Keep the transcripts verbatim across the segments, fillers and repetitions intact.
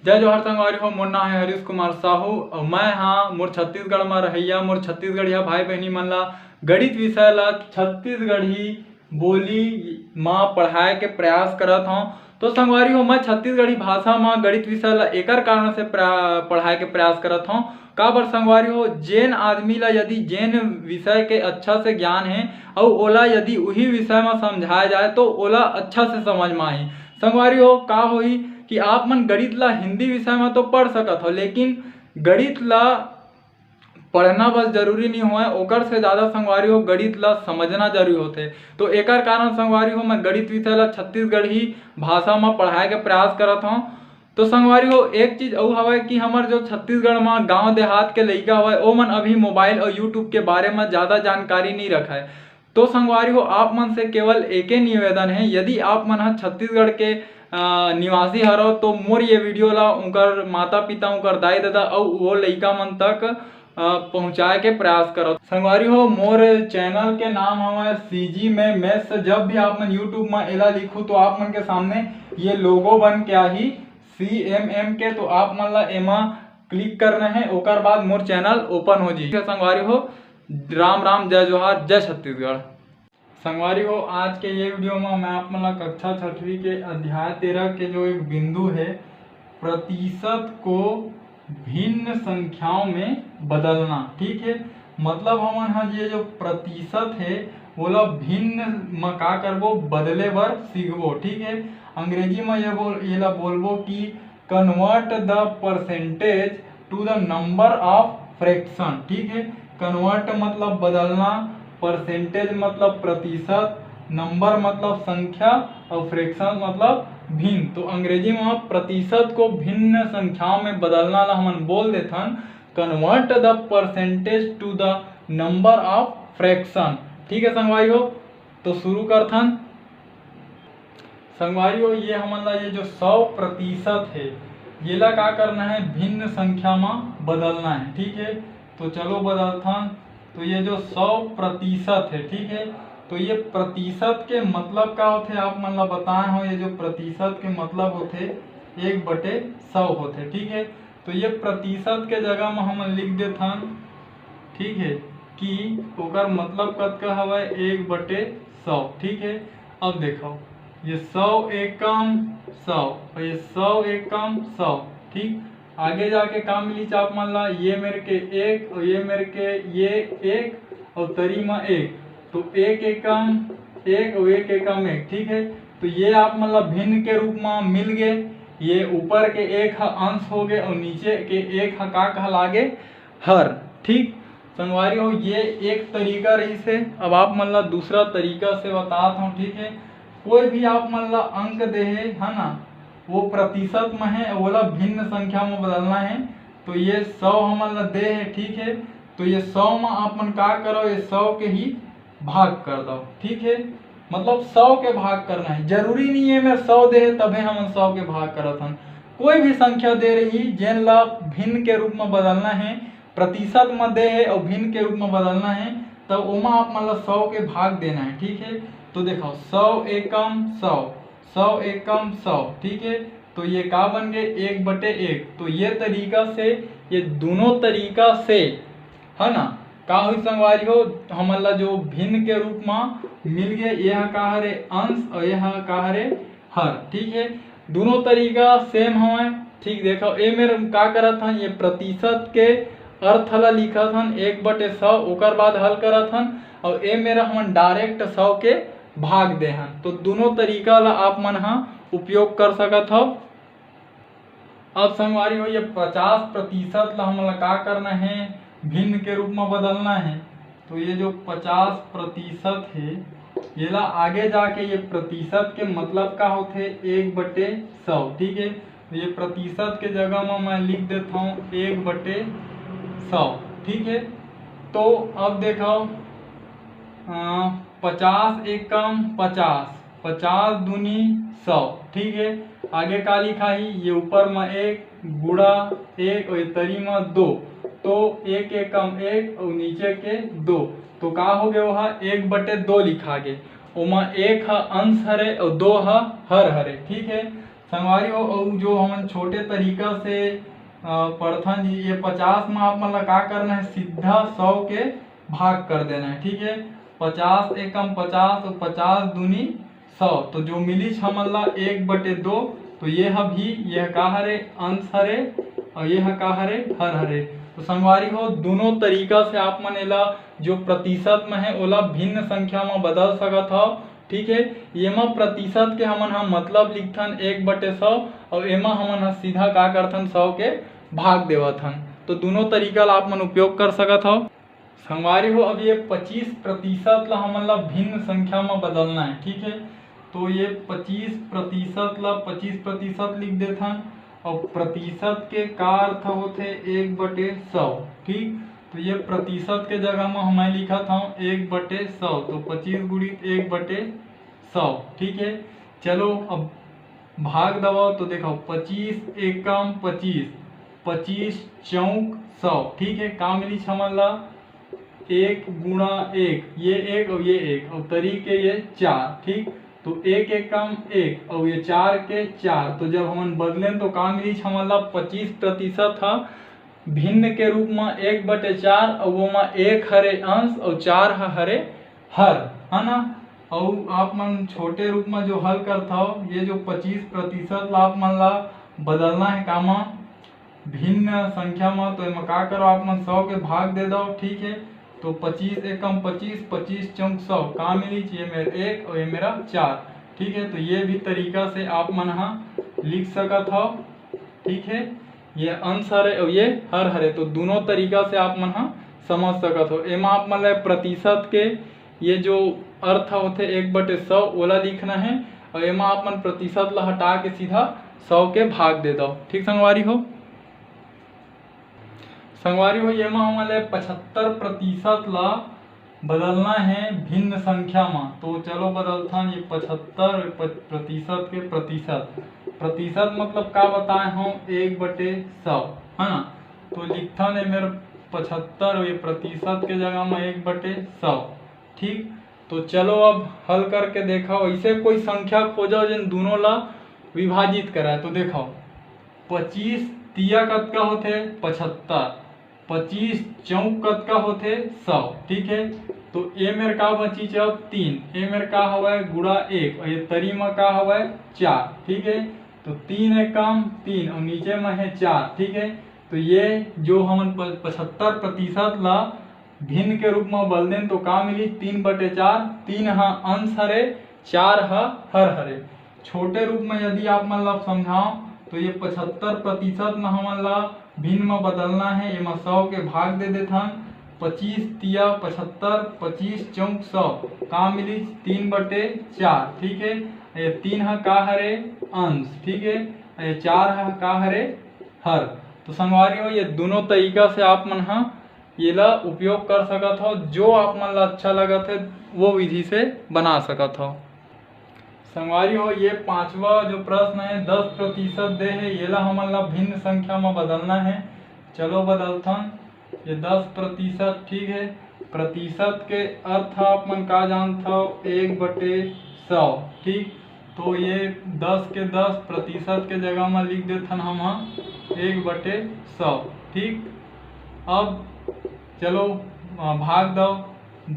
जय जोहार संगवारी हो, मोर नाम है हरीश कुमार साहू और मैं हाँ मोर छत्तीसगढ़ में रहैया, मोर छत्तीसगढ़िया भाई बहनी मन ला गणित विषय ला छत्तीसगढ़ी बोली मा पढ़ाए के प्रयास करत हौं। तो संगवारी हो, मैं छत्तीसगढ़ी भाषा मा गणित विषय ला एकर कारण से प्रा-, पढ़ाए के प्रयास करत हौं। काबर संगवारी हो, जेन आदमी ला यदि जेन विषय के अच्छा से ज्ञान है और ओला यदि उही विषय मा समझाया जाए तो ओला अच्छा से समझ मा आही। संगवारी हो, का होही कि आप मन गणित ला हिंदी विषय मा तो पढ़ सकत हो, लेकिन गणित ला पढ़ना बस जरूरी नहीं होय, ओकर से ज़्यादा संगवारी हो गणित ला समझना जरूरी होथे। तो एकर कारण संगवारी हो मैं गणित विषय ला छत्तीसगढ़ी भाषा मा पढ़ाए के प्रयास करत हौं। तो संगवारी हो, एक चीज अउ हवय कि हमर जो छत्तीसगढ़ मा गांव देहात के लइका हवय, ओमन अभी मोबाइल और YouTube के बारे मा ज़्यादा जानकारी नहीं रखय। तो संगवारी हो, आप मन से केवल एके निवेदन है, यदि आप मन ह छत्तीसगढ़ के, अ, निवासी हरव तो मोर ये वीडियो ला उनकर माता पिता, उनकर दाई ददा अउ वो लइका मन तक, अ, पहुँचाए के प्रयास करव। संगवारी हो, मोर चैनल के नाम हवय CG में Maths। जब भी आप मन YouTube में एला लिखू तो आप मन के सामने ये लोगो बन के आही CMM के, तो आप मन ला एमा क्लिक करना है, ओकर बाद मोर चैनल ओपन हो जाही। संगवारी हो, राम राम, जय जोहार, जय छत्तीसगढ़। संगवारी हो, आज के ये वीडियो में मैं आप मन ला कक्षा छठवीं के अध्याय तेरह के जो एक बिंदु है, प्रतिशत को भिन्न संख्याओं में बदलना, ठीक है। मतलब हमन हा ये जो प्रतिशत है, ओला भिन्न म का करबो, बदले बर सीखबो, ठीक है। अंग्रेजी में ये बोल, येला बोलबो कि convert the percentage to the number of fraction, ठीक है। Convert मतलब बदलना, percentage मतलब प्रतिशत, number मतलब संख्या और fraction मतलब भिन्न। तो अंग्रेजी में प्रतिशत को भिन्न संख्याओं में बदलना ला हमन बोल देथन convert the percentage to the number of fraction, ठीक है संगवारी हो। तो शुरू करथन। संगवारी हो, ये हमन ला ये जो सौ प्रतिशत है, येला का करना है, भिन्न संख्या में बदलना है, ठीक है। तो चलो बदलथन। तो ये जो सौ प्रतिशत है, ठीक है, तो ये प्रतिशत के मतलब का होथे, आप मन ला बताए हो, ये जो प्रतिशत के मतलब होथे एक बटे सौ होथे, ठीक है। तो ये प्रतिशत के जगह में हमन लिख देथन, ठीक है, कि ओकर मतलब कतका हवय, एक बटे सौ, ठीक है। अब देखो, ये सौ एकम सौ और ये सौ एकम सौ, ठीक। आगे जाके का मिली आप मन ला, ये मेर के एक और ये मेर के ये एक और तरी में एक, तो एक एकम एक और एक एकम एक, ठीक है। तो ये आप मन ला भिन्न के रूप में मिल गए। ये ऊपर के एक ह अंश हो गए और नीचे के एक ह का कहलागे, हर, ठीक। संगवारी हो, ये एक तरीका रहिस हे। अब आप मन ला दूसरा तरीका से बतात हूँ, ठीक है। कोई भी आप मन ला अंक दे हे, है ना, वो प्रतिशत में है, ओला भिन्न संख्या में बदलना है। तो ये सौ हमन ला दे हे, ठीक है। तो ये सौ में आप मन का करो, ये सौ के ही भाग कर दो, ठीक है। मतलब सौ के भाग करना है, जरूरी नहीं है मैं सौ दे हे तभे हमन सौ के भाग करत हन। कोई भी संख्या दे रही जेन ला भिन्न के रूप में बदलना है, प्रतिशत में दे हे और भिन्न के रूप में बदलना है, तब ओमा आप मन ला सौ के भाग देना है, ठीक है। तो देखो, सौ एकम सौ, सौ एकम सौ, ठीक है। तो ये का बन गए, एक बटे एक। तो ये तरीका से, ये दोनों तरीका से, है ना, का होई संगवारी हो, हमन ला जो भिन्न के रूप में मिल गए, ये ह का हरे, अंश, और ये ह का हरे, हर, ठीक है। दोनों तरीका सेम हवय, ठीक। देखो, ए मेर का करत हन, ये प्रतिशत के अर्थ ला लिखत हन, एक बटे सौ, ओकर बाद हल करत हन, और ए मेर हमन डायरेक्ट सौ के भाग दे हन। तो दोनों तरीका ला आप मन हा उपयोग कर सकत हव। अब संगवारी हो, ये पचास प्रतिशत ला हमन ला का करना है, भिन्न के रूप में बदलना है। तो ये जो पचास प्रतिशत है, येला आगे जाके ये प्रतिशत के मतलब का होथे, एक बटे सौ, ठीक है। तो ये प्रतिशत के जगह में मैं लिख देता हूँ एक बटे सौ, ठीक है। तो अब देखो, अ, पचास एकम पचास, पचास दूनी सौ, ठीक है। आगे का लिखा ही, ये ऊपर में एक गुणा एक और ये तरी में दो, तो एक एकम एक और नीचे के दो, तो का हो गए, वह एक बटे दो लिखा गे। ओमा एक ह अंश हरे और दो ह हर हरे, ठीक है। संगवारी हो, अउ जो हमन छोटे तरीका से, अ, पढ़थन, ये पचास म आप मन ला का करना है, सीधा सौ के भाग कर देना है, ठीक है। पचास एकम पचास और पचास दूनी सौ, तो जो मिलिच हमन ला एक बटे दो, तो ये ह भी, ये ह का हरे, अंश हरे, और ये ह का हरे, हर हरे। तो संगवारी हो, दोनों तरीका से आप मन एला जो प्रतिशत में है, ओला भिन्न संख्या में बदल सकत हव, ठीक है। एमा प्रतिशत के हमन ह मतलब लिखथन एक बटे सौ, और एमा हमन ह सीधा का करथन, सौ के भाग देवत हन। तो दोनों तरीका ला आप मन उपयोग कर सकत हव। संगवारी हो, अब ये पच्चीस प्रतिशत ला हमन ला भिन्न संख्या में बदलना है, ठीक है। तो ये पच्चीस प्रतिशत ला पच्चीस प्रतिशत लिख देथन, और प्रतिशत के का अर्थ होथे, एक बटे सौ, ठीक। तो ये प्रतिशत के जगह में मैं लिखत हूँ एक बटे सौ, तो पच्चीस गुणित एक बटे सौ, ठीक है। चलो अब भाग दबाओ, तो देखो, पच्चीस एकम पच्चीस, पच्चीस चौक सौ, ठीक है। का मिलिच हमन ला, एक गुणा एक, ये एक और ये एक, और तरी के ये चार, ठीक। तो एक एकम एक और ये चार के चार, तो जब हमन बदलेन तो का मिलिच हमन ला, पच्चीस प्रतिशत ह भिन्न के रूप में एक बटे चार, और वो में एक हरे अंश और चार ह हरे हर, है ना। और आप मन छोटे रूप में जो हल करथव, ये जो पच्चीस प्रतिशत ला आप मन ला बदलना है कामा, भिन्न संख्या में, तो एमा का करो, आप मन सौ के भाग दे दो, ठीक है। तो पच्चीस एकम पच्चीस, पच्चीस चौक सौ, का मिलिच, ये मेरा एक और ये मेरा चार, ठीक है। तो ये भी तरीका से आप मन हा लिख सकत हव, ठीक है। ये अंश हरे और ये हर हरे, तो दोनों तरीका से आप मन हा समझ सकत हो। एमा आप मन ला प्रतिशत के ये जो अर्थ होथे एक बटे सौ, ओला लिखना है, और एमा आप मन प्रतिशत ला हटा के सीधा सौ के भाग दे दो, ठीक संगवारी हो। संगवारी हो, एमा हमन ला पचहत्तर प्रतिशत ला बदलना है भिन्न संख्या में। तो चलो बदलथन ये पचहत्तर प-, प्रतिशत के प्रतिशत। प्रतिशत मतलब का बताए हूँ, एक बटे सौ, है ना। तो लिखथन ये मेर पचहत्तर, ये प्रतिशत के जगह में एक बटे सौ, ठीक। तो चलो अब हल करके देखो, ऐसे कोई संख्या खोजो जिन दोनों ला विभाजित कराए। तो देखो, पच्चीस तिया कतका होथे? पचहत्तर। पच्चीस चौक कतका होथे? सौ। ठीक है, तो ए मेर का बचिस अब? तीन। ए मेर का हवय? गुणा एक, और ये तरी म का हवय? चार। ठीक है, तो तीन एकम तीन और नीचे म है चार। ठीक है, तो ये जो हमन प-, पचहत्तर प्रतिशत ला भिन्न के रूप म बल देन तो का मिली? तीन बटे चार। तीन ह अंश हरे, चार ह हर हरे। छोटे रूप में यदि आप मन ला समझाओ तो ये पचहत्तर प्रतिशत में हमन ला भिन्न में बदलना है। एमा सौ के भाग दे देथन, पच्चीस तिया पचहत्तर, पच्चीस चौक सौ, का मिली? तीन बटे चार। ठीक है, ये तीन ह का हरे? अंश। ठीक है, ये चार ह का हरे? हर। तो संगवारी हो, ये दोनों तरीका से आप मन ह एला उपयोग कर सकत हो, जो आप मन ला अच्छा लगत है वो विधि से बना सकत हो। संगवारी हो, ये पांचवा जो प्रश्न है, दस प्रतिशत दे है, येला हमन ला भिन्न संख्या में बदलना है। चलो बदलथन, ये दस प्रतिशत। ठीक है, प्रतिशत के अर्थ आप मन का जानत हो? एक बटे सौ। ठीक, तो ये दस के दस प्रतिशत के जगह में लिख देथन हम ह एक बटे सौ। ठीक, अब चलो, अ, भाग दो,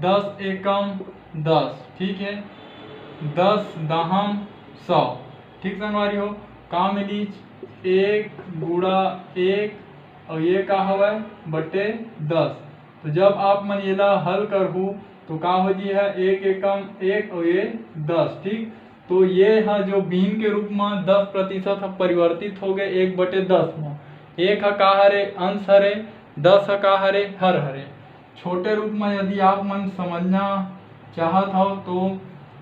दस एकम दस। ठीक है, दस दहम सौ। ठीक संगवारी हो, का मिलीच? एक गुणा एक, और ये का हवय? बटे दस। तो जब आप मन येला हल करहू तो का हो जी है? एक एकम एक और ये दस। ठीक, तो ये ह जो भिन्न के रूप में दस प्रतिशत ह परिवर्तित हो गए एक बटे दस में। एक ह का हरे? अंश हरे। दस ह का हरे? हर हरे। छोटे रूप में यदि आप मन समझना चाहत हो तो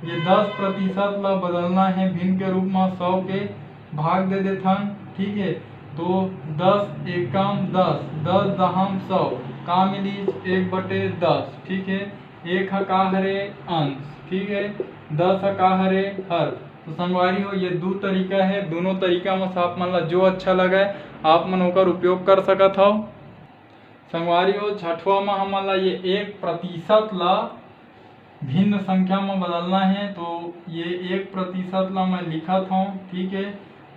ये दस प्रतिशत ला बदलना है भिन्न के रूप में सौ के भाग दे देथन। ठीक है, तो दस एकम दस, दस दहम सौ, का मिलीच? एक बटे दस। ठीक है, एक ह का हरे? अंश। ठीक है, दस ह का हरे? हर। तो संगवारी हो, ये दो तरीका है, दोनों तरीका में से आप मन ला जो अच्छा लगे आप मन ओकर उपयोग कर सकत हो। संगवारी हो, छठवा में हमन ला ये एक प्रतिशत ला भिन्न संख्या में बदलना है। तो ये एक प्रतिशत ला मैं लिखत हूँ। ठीक है,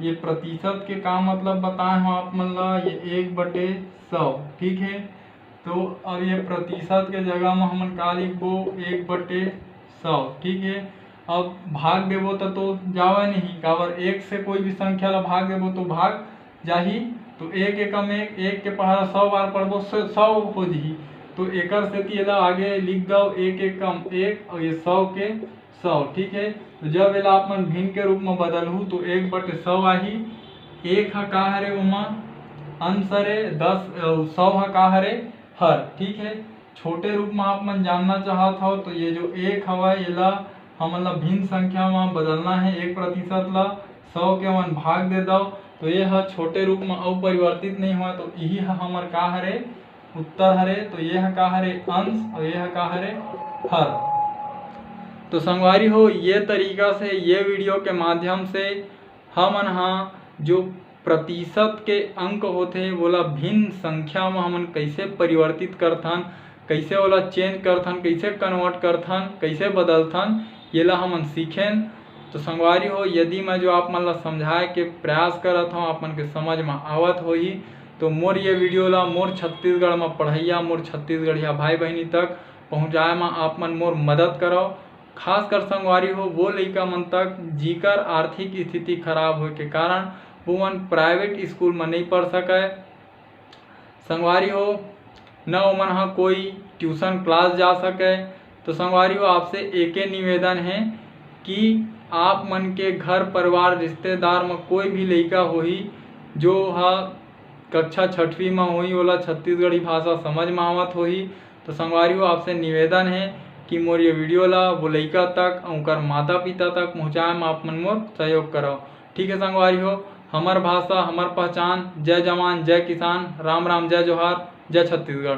ये प्रतिशत के का मतलब बताए हो आप मन ला, ये एक बटे सौ, ठीक है। तो अब ये प्रतिशत के जगह में हमन का लिखबो, एक बटे सौ, ठीक है। अब भाग देबो त तो जावे नहीं, काबर एक से कोई भी संख्या ला भाग देबो तो भाग जाही। तो एक एकम एक, एक के पहारा सौ बार पढ़बो, सौ हो जही। तो एकर सेती एला आगे लिख दव, एक एकम एक और ये सौ के सौ, ठीक है। तो जब एला आप मन भिन्न के रूप में बदलहू तो एक बटे सौ आही। एक ह का हरे, ओमा अंश हरे, दस सौ ह का हरे, हर, ठीक है। छोटे रूप में आप मन जानना चाहत हो तो ये जो एक हवय, एला हमन ला भिन्न संख्या में बदलना है। एक प्रतिशत ला सौ के मन भाग दे दव तो ये ह छोटे रूप में अउ परिवर्तित नहीं हुआ, तो यही ह हमर का हरे, उत्तर हरे। तो ये ह का हरे, अंश, और ये ह का हरे, हर। तो संगवारी हो, ये तरीका से, ये वीडियो के माध्यम से हमन हा जो प्रतिशत के अंक होथे, वोला भिन्न संख्या में हमन कैसे परिवर्तित करथन, कैसे ओला चेंज करथन, कैसे कन्वर्ट करथन, कैसे बदलथन, येला हमन सीखेन। तो संगवारी हो, यदि मैं जो आप मन ला समझाए के प्रयास करत हूँ, आप मन के समझ में आवत होही, तो मोर ये वीडियो ला मोर छत्तीसगढ़ में पढ़ैया, मोर छत्तीसगढ़िया भाई बहिनी तक पहुँचाए में आप मन मोर मदद करव। खासकर संगवारी हो, वो लइका मन तक जिकर आर्थिक स्थिति खराब होए के कारण वो मन प्राइवेट स्कूल में नहीं पढ़ सके। संगवारी हो, न ओमन ह कोई ट्यूशन क्लास जा सके। तो संगवारी हो, आपसे एके निवेदन है कि आप मन के घर परिवार रिश्तेदार में कोई भी लइका होही जो ह कक्षा छठवीं में होही, ओला छत्तीसगढ़ी भाषा समझ में आवत होही, तो संगवारी हो, आपसे निवेदन है कि मोर ये वीडियो ला वो लइका तक, उनकर माता पिता तक पहुँचाए में आप मन मोर सहयोग करव। ठीक है संगवारी हो, हमर भाषा, हमर पहचान। जय जवान, जय किसान, राम राम, जय जोहार, जय छत्तीसगढ़।